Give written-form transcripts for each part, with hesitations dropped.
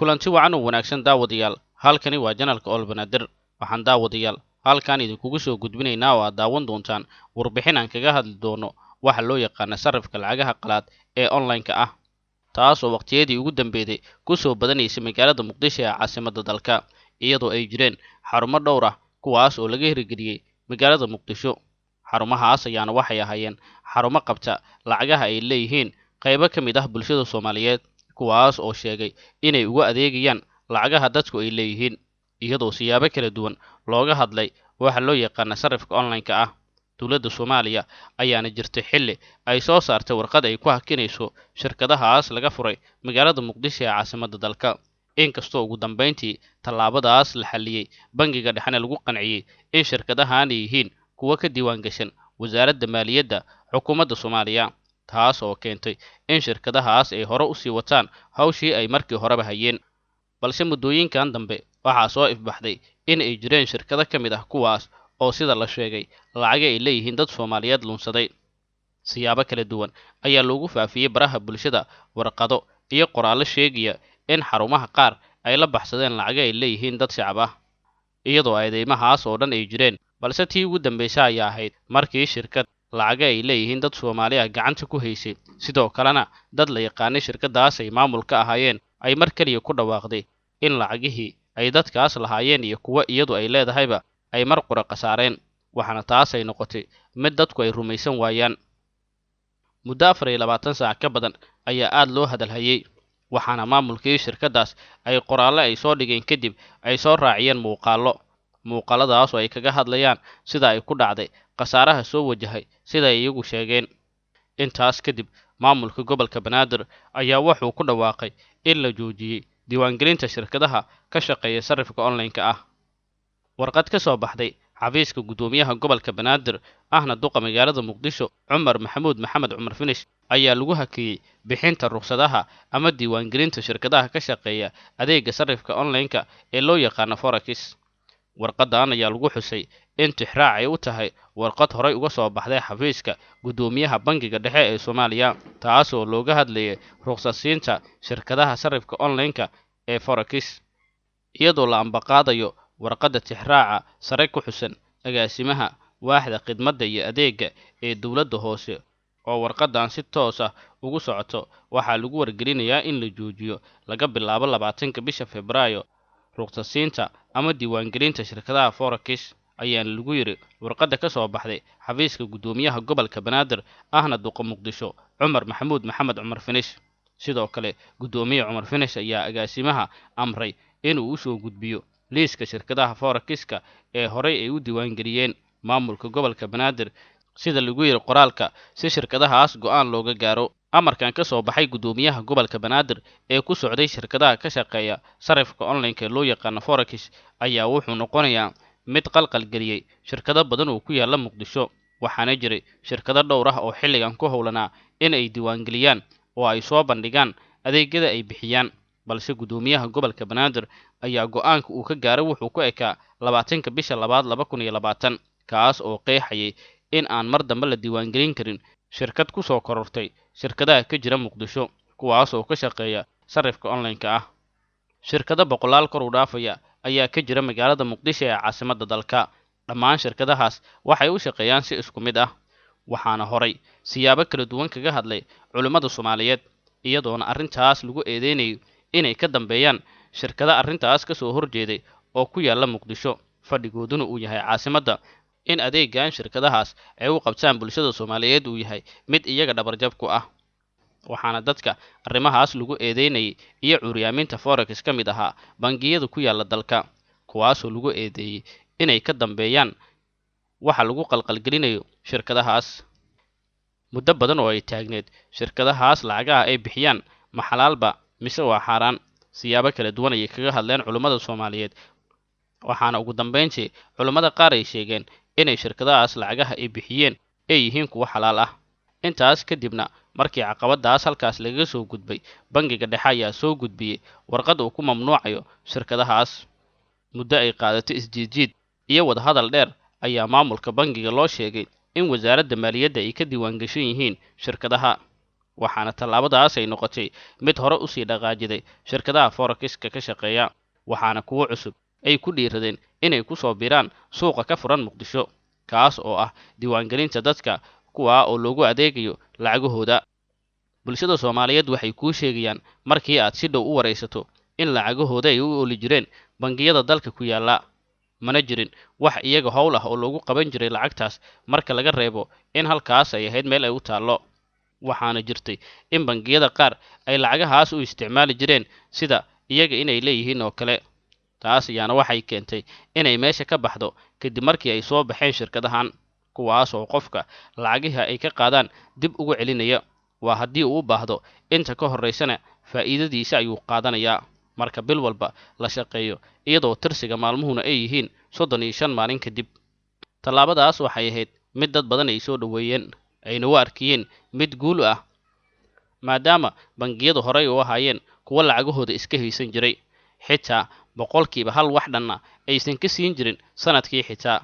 Kulanti wacan oo wanaagsan daawadayaal, halkani waa janalka Ool Banaadir. Waxaan daawadayaal halkan idinkugu soo gudbinaynaa oo aad daawan doontaan warbixin aan kaga hadli doono waxa loo yaqaana sarifka lacagaha qalaad ee online-ka ah, taas oo waqtiyadii ugu dambeeyay ku soo badanaysay magaalada Muqdisho ee caasimadda dalka, iyadoo ay jireen xarumo dhowr ah kuwaas oo laga hirgeliyey magaalada Muqdisho. Xarumahaas ayaana waxay ahaayeen xarumo qabta lacagaha ay leeyihiin qaybo ka mid ah bulshada Soomaaliyeed, kuwaas oo sheegay inay ugu adeegayaan lacagaha dadku ay leeyihiin, iyadoo siyaabo kala duwan looga hadlay waxa loo yaqaana sarifka online-ka ah. Dowladda Soomaaliya ayaana jirtay xilli ay soo saartay warqad ay ku hakinayso shirkadahaas laga furay magaalada Muqdisho ee caasimadda dalka, inkastoo ugu dambeyntii tallaabadaas la xalliyey, bangiga dhexena lagu qanciyey in shirkadahan ay yihiin kuwo ka diiwaan gashan wasaaradda maaliyadda xukuumadda Soomaaliya, taas oo keentay in shirkadahaas ay hore usii wataan hawshii ay markii horeba hayeen. Balse muddooyinkan dambe waxaa soo ifbaxday in ay jireen shirkado ka mid ah kuwaas oo sida la sheegay lacaga ay leeyihiin dad Soomaaliyeed lunsaday. Siyaabo kala duwan ayaa loogu faafiyey baraha bulshada warqado iyo qoraallo sheegaya in xarumaha qaar ay la baxsadeen lacaga ay leeyihiin dad shacab ah, iyadoo eedeymahaas oo dhan ay jireen. Balse tii ugu dambeysay ayaa ahayd markii shirkad lacaga ay leeyihiin dad Soomaali ah gacanta ku haysay, sidoo kalena dad la yaqaanay shirkadaas ay maamul ka ahaayeen, ay mar keliya ku dhawaaqday in lacagihii ay dadkaas lahaayeen iyo kuwo iyadu ay leedahayba ay mar qura khasaareen, waxaana taas ay noqotay mid dadku ay rumaysan waayaan. Muddo 24 saac ka badan ayaa aada loo hadalhayey, waxaana maamulkii shirkadaas ay qoraallo ay soo dhigeen kadib ay soo raaciyeen muuqaallo, muuqaaladaas oo ay kaga hadlayaan sida ay ku dhacday khasaaraha soo wajahay sida ay iyagu sheegeen. Intaas kadib maamulka gobolka Banaadir ayaa wuxuu ku dhawaaqay in la joojiyey diiwaangelinta shirkadaha ka shaqeeya sarifka online-ka ah. Warqad ka soo baxday xafiiska guddoomiyaha gobolka Banaadir ahna duqa magaalada Muqdisho Cumar Maxamuud Maxamed Cumar Finish ayaa lagu hakiyey bixinta rukhsadaha ama diiwaangelinta shirkadaha ka shaqeeya adeega sarifka online-ka ee loo yaqaano forex. Warqadan ayaa lagu xusay in tixraac ay u tahay warqad horey uga soo baxday xafiiska guddoomiyaha bangiga dhexe ee Soomaaliya, taas oo looga hadlayay rukhsadsiinta shirkadaha sarifka online-ka ee forex, iyadoo la ambaqaadayo warqadda tixraaca sare ku xusan. Agaasimaha waaxda khidmadda iyo adeega ee dowladda hoose oo warqadan si toos ah ugu socoto waxaa lagu wargelinayaa in la joojiyo laga bilaabo 20-ka bisha Febraayo rukhsadsiinta ama diiwaangelinta shirkadaha forex, ayaana lagu yiri warqadda ka soo baxday xafiiska guddoomiyaha gobolka Banaadir ahna duqa Muqdisho Cumar Maxamuud Maxamed Cumar Finish. Sidoo kale guddoomiye Cumar Finish ayaa agaasimaha amray inuu usoo gudbiyo liiska shirkadaha forex-ka ee horey ay u diiwaangeliyeen maamulka gobolka Banaadir, sida lagu yiri qoraalka, si shirkadahaas go'aan looga gaaro. Amarkan ka soo baxay guddoomiyaha gobolka Banaadir ee ku socday shirkadaha ka shaqeeya sarifka online-ka loo yaqaano forex ayaa wuxuu noqonayaa mid qalqalgeliyey shirkado badan oo ku yaala Muqdisho, waxaana jiray shirkado dhowr ah oo xilligan ku howlanaa in ay diiwaangeliyaan oo ay soo bandhigaan adeegyada ay bixiyaan. Balse guddoomiyaha gobolka Banaadir ayaa go'aanka uu ka gaaray wuxuu ku ekaa 20-ka bisha labaad 2020, kaas oo qeexayay in aan mar dambe la diiwaangelin karin shirkad ku soo korortay shirkadaha ka jira Muqdisho, kuwaas oo ka shaqeeya sarifka online-ka ah. Shirkado boqolaal kor u dhaafaya ayaa ka jira magaalada Muqdisho ee caasimadda dalka. Dhammaan shirkadahaas waxay u shaqeeyaan si isku mid ah, waxaana horay siyaabo kala duwan kaga hadlay culimmada Soomaaliyeed, iyadoona arrintaas lagu eedeynayo inay ka dambeeyaan shirkada arrintaas ka soo horjeeday oo ku yaala Muqdisho, fadhigooduna uu yahay caasimadda, in adeegan shirkadahaas ay u qabtaan bulshada Soomaaliyeed uu yahay mid iyaga dhabarjab ku ah. Waxaana dadka arrimahaas lagu eedeynayay iyo curyaaminta forex ka mid ahaa bangiyada ku yaala dalka, kuwaasoo lagu eedeeyey inay ka dambeeyaan waxa lagu qalqalgelinayo shirkadahaas. Muddo badan oo ay taagneed shirkadahaas lacagaha ay bixiyaan ma xalaalba mise waa xaaraan, siyaabo kala duwan ayay kaga hadleen culimmada Soomaaliyeed, waxaana ugu dambeyntii culimmada qaar ay sheegeen inay shirkadahaas lacagaha ay bixiyeen ay yihiin kuwo xalaal ah. Intaas kadibna markii caqabadaas halkaas lagaga soo gudbay, bangiga dhexe ayaa soo gudbiyey warqad uu ku mamnuucayo shirkadahaas. Muddo ay qaadatay isjiidjiid iyo wadahadal dheer ayaa maamulka bangiga loo sheegay in wasaaradda maaliyadda ay ka diiwaangashan yihiin shirkadaha. Waxaana tallaabadaas ay noqotay mid hore usii dhaqaajiday shirkadaha forex-ka ka shaqeeya, waxaana kuwo cusub ay ku dhiiradeen inay ku soo biiraan suuqa ka furan Muqdisho, kaas oo ah diiwaangelinta dadka kuwaa oo loogu adeegayo lacagahooda. Bulshada Soomaaliyeed waxay kuu sheegayaan markii aad si dhow u waraysato in lacagahooda ay u ooli jireen bangiyada dalka ku yaalla, mana jirin wax iyaga howl ah oo loogu qaban jiray lacagtaas marka laga reebo in halkaas ay ahayd meel ay u taallo. Waxaana jirtay in bangiyada qaar ay lacagahaas u isticmaali jireen sida iyaga inay leeyihiin oo kale. Taas ayaana waxay keentay inay meesha ka baxdo kadib markii ay soo baxeen shirkadahan, kuwaas oo qofka lacagaha ay ka qaadaan dib ugu celinaya. Waa haddii uu u baahdo, inta ka horreysana faa'iidadiisa ayuu qaadanayaa marka bil walba la shaqeeyo, iyadoo tirsiga maalmuhuna ay yihiin 35 maalin kadib. Tallaabadaas waxay ahayd mid dad badan ay soo dhoweeyeen, ayna u arkiyeen mid guul ah, maadaama bangiyadu horey u ahaayeen kuwo lacagahooda iska haysan jiray, xitaa 1% wax dhanna aysan ka siin jirin sanadkii xitaa.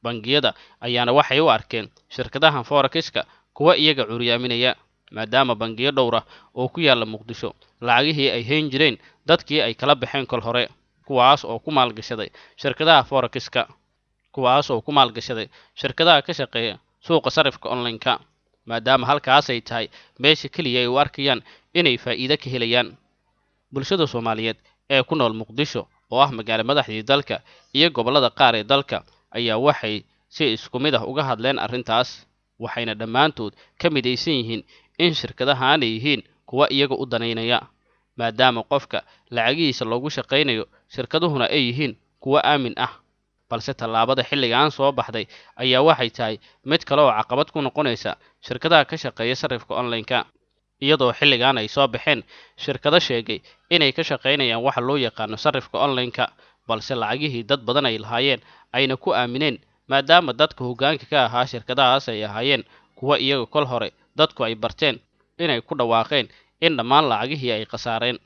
Bangiyada ayaana waxay u arkeen shirkadahan forex-ka kuwa iyaga curyaaminaya, maadaama bangiyo dhowr ah oo ku yaalla Muqdisho lacagihii ay hayn jireen dadkii ay kala baxeen kol hore, kuwaas oo ku maalgashaday shirkadaha forex-ka, kuwaas oo ku maalgashaday shirkadaha ka shaqeeya suuqa sarifka online-ka, maadaama halkaas ay tahay meesha keliya ay u arkayaan inay faa'iido ka helayaan. Bulshada Soomaaliyeed ee ku nool Muqdisho oo ah magaalo madaxdii dalka iyo gobollada qaar ee dalka ayaa waxay si isku mid ah uga hadleen arrintaas, waxayna dhammaantood ka midaysan yihiin in shirkadahan ay yihiin kuwa iyaga u danaynaya, maadaama qofka lacagihiisa loogu shaqaynayo, shirkaduhuna ay yihiin kuwo aamin ah. Balse tallaabada xilligan soo baxday ayaa waxay tahay mid kale oo caqabad ku noqonaysa shirkadaha ka shaqeeya sarifka online-ka, iyadoo xilligan ay soo baxeen shirkado sheegay inay ka shaqaynayaan waxa loo yaqaano sarifka online-ka, balse lacagihii dad badan ay lahaayeen ayna ku aamineen, maadaama dadka hoggaanka ka ahaa shirkadahaas ay ahaayeen kuwa iyaga kol hore dadku ay barteen inay ku dhawaaqeen in dhammaan lacagihii ay khasaareen.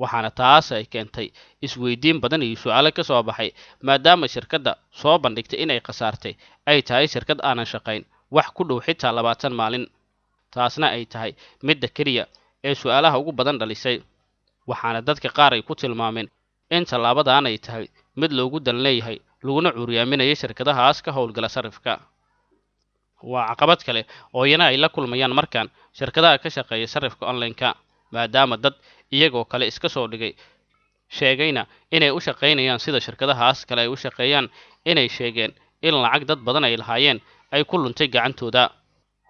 Waxaana taas ay keentay isweydiin badan iyo su'aalo ka soo baxay, maadaama shirkadda soo bandhigtay inay khasaartay ay tahay shirkad aanan shaqayn wax ku dhow xitaa 20 maalin, taasna ay tahay midda keliya ee su'aalaha ugu badan dhalisay. Waxaana dadka qaar ay ku tilmaameen in tallaabadan ay tahay mid loogu dan leeyahay laguna curyaaminayo shirkadahaas ka howlgala sarifka. Waa caqabad kale oo iyana ay la kulmayaan markaan shirkadaha ka shaqeeya sarifka online-ka, maadaama dad iyagoo kale iska soo dhigay sheegayna inay u shaqaynayaan sida shirkadahaas kale ay u shaqeeyaan, inay sheegeen in lacag dad badan ay lahaayeen ay ku luntay gacantooda.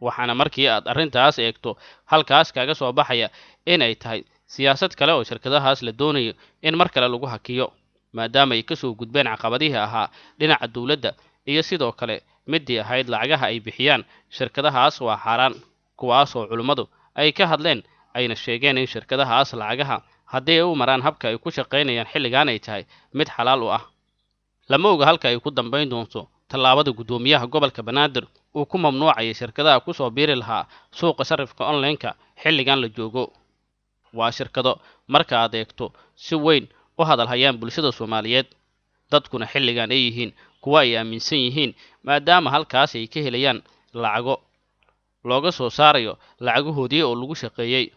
Waxaana markii aad arrintaas eegto halkaas kaaga soo baxaya inay tahay siyaasad kale oo shirkadahaas la doonayo in mar kale lagu hakiyo, maadaama ay kasoo gudbeen caqabadihii ahaa dhinaca dowladda iyo sidoo kale midii ahayd lacagaha ay bixiyaan shirkadahaas waa xaaraan, kuwaasoo culimmadu ay ka hadleen ayna sheegeen in shirkadahaas lacagaha haddii ay u maraan habka ay ku shaqaynayaan xilligan ay tahay mid xalaal u ah. Lama oga halka ay ku dambayn doonto tallaabada guddoomiyaha gobolka Banaadir uu ku mamnuucayay shirkadaha ku soo biiri lahaa suuqa sarifka online-ka xilligan la joogo. Waa shirkado marka aad eegto si weyn u hadalhayaan bulshada Soomaaliyeed, dadkuna xilligan ay yihiin kuwa ay aaminsan yihiin, maadaama halkaas ay ka helayaan lacago looga soo saarayo lacagahoodii oo lagu shaqeeyey.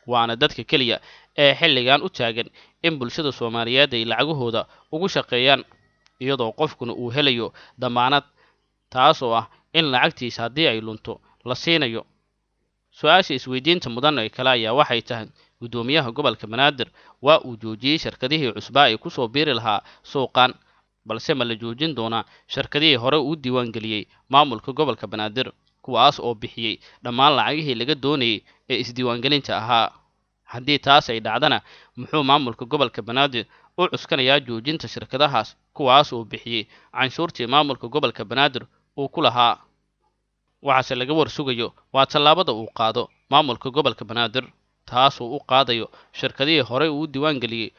Waana dadka keliya ee xilligan u taagan in bulshada Soomaaliyeed ay lacagahooda ugu shaqeeyaan, iyadoo qofkuna uu helayo damaanad, taas oo ah in lacagtiisa haddii ay lunto la siinayo. Su-aasha isweydiinta mudan ee kale ayaa waxay tahay, guddoomiyaha gobolka Banaadir waa uu joojiyey shirkadihii cusbaa ee kusoo biiri lahaa suuqan, balse ma la joojin doonaa shirkadihii hore uu diiwaangeliyey maamulka gobolka Banaadir, kuwaas oo bixiyey dhammaan lacagihii laga doonayay ee isdiiwaangelinta ahaa? Haddii taas ay dhacdana, muxuu maamulka gobolka Banaadir u cuskanayaa joojinta shirkadahaas kuwaas oo bixiyey canshuurtii maamulka gobolka Banaadir uu ku lahaa? Waxaase laga war sugayo waa tallaabada uu qaado maamulka gobolka Banaadir, taasoo u qaadayo shirkadihii horey uu diiwaangeliyey,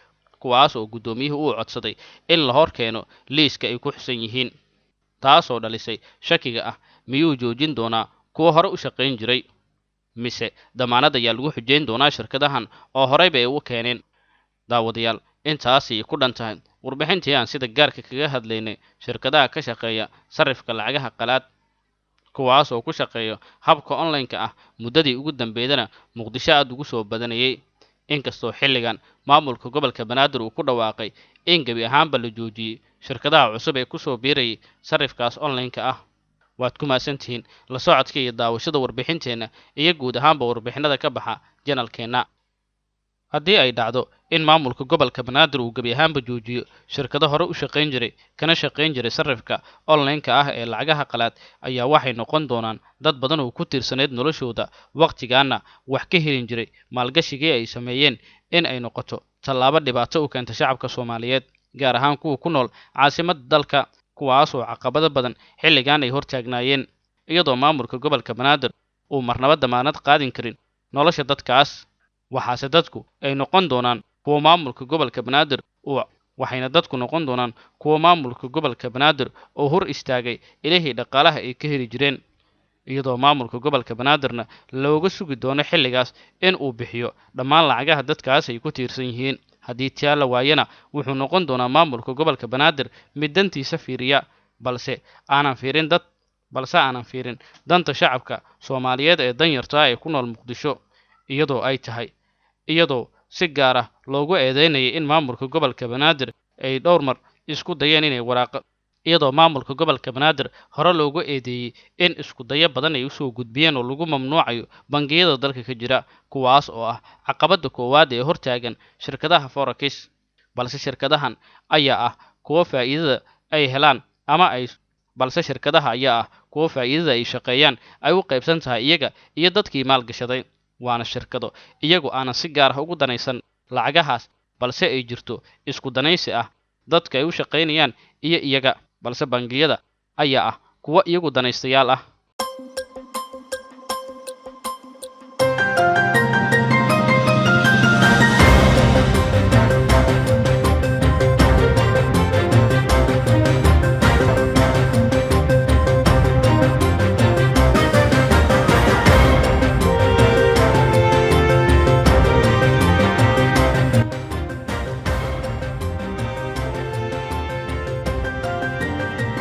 kuwaas oo guddoomiyuhu uu codsaday in la hor keeno liiska ay ku xusan yihiin, taasoo dhalisay shakiga ah miyuu joojin doonaa kuwa hore u shaqayn jiray, mise damaanad ayaa lagu xujayn doonaa shirkadahan oo horeyba ay u keeneen. Daawadayaal, intaasay ku dhan tahay warbixintii aan sida gaarka kaga hadlaynay shirkadaha ka shaqeeya sarifka lacagaha qalaad. Kuwaas oo ku shaqeeya habka online-ka ah muddadii ugu dambeydana Muqdisho aad ugu soo badanayay. Inkastoo xilligan maamulka gobolka Banaadir uu ku dhawaaqay in gebi ahaanba la joojiyay shirkadaha cusub ee kusoo biirayay sarifkaas online-ka ah. Waad ku mahadsantihiin la socodka iyo daawashada warbixinteenna iyo guud ahaanba warbixinada ka baxa janalkeenna. Haddii ay dhacdo in maamulka gobolka Banaadir uu gebi ahaanba joojiyo shirkado hore u shaqayn jiray kana shaqayn jiray sarifka online-ka ah ee lacagaha qalaad, ayaa waxay noqon doonaan dad badan oo ku tiirsaneyd noloshooda wakhtigaana wax ka helin jiray maalgashigii ay sameeyeen in ay noqoto tallaabo dhibaato u keenta shacabka Soomaaliyeed, gaar ahaan kuwa ku nool caasimadda dalka, kuwaasoo caqabado badan xilligan ay hortaagnaayeen, iyadoo maamulka gobolka Banaadir uu marnaba damaanad qaadin karin nolosha dadkaas. Waxaase dadku ay noqon doonaan kuwa maamulka gobolka Banaadir uu waxayna dadku noqon doonaan kuwa maamulka gobolka Banaadir oo hor istaagay ilihii dhaqaalaha ay ka heli jireen, iyadoo maamulka gobolka Banaadirna looga sugi doono xilligaas in uu bixiyo dhammaan lacagaha dadkaas ay ku tiirsan yihiin. Haddii taa la waayana, wuxuu noqon doonaa maamulka gobolka Banaadir mid dantiisa fiiriya, balse aanan fiirin danta shacabka Soomaaliyeed ee danyarta ee ku nool Muqdisho, iyadoo ay tahay iyadoo si gaar ah loogu eedeynayay in maamulka gobolka Banaadir ay dhowr mar isku dayeen inay waraaqa iyadoo maamulka gobolka Banaadir hore loogu eedeeyey in isku dayo badan ay usoo gudbiyeen oo lagu mamnuucayo bangiyada dalka ka jira, kuwaas oo ah caqabada koowaad ee hortaagan shirkadaha forex. Balse shirkadahan ayaa ah kuwo faa'iidada ay helaan ama ay balse shirkadaha ayaa ah kuwo faa'iidada ay shaqeeyaan ay u qaybsan tahay iyaga iyo dadkii maalgashaday, waana shirkado iyagu aanan si gaar ah ugu danaysan lacagahaas, balse ay jirto isku danaysi ah dadka ay u shaqaynayaan iyo iyaga. Balse bangiyada ayaa ah kuwo iyagu danaystayaal ah.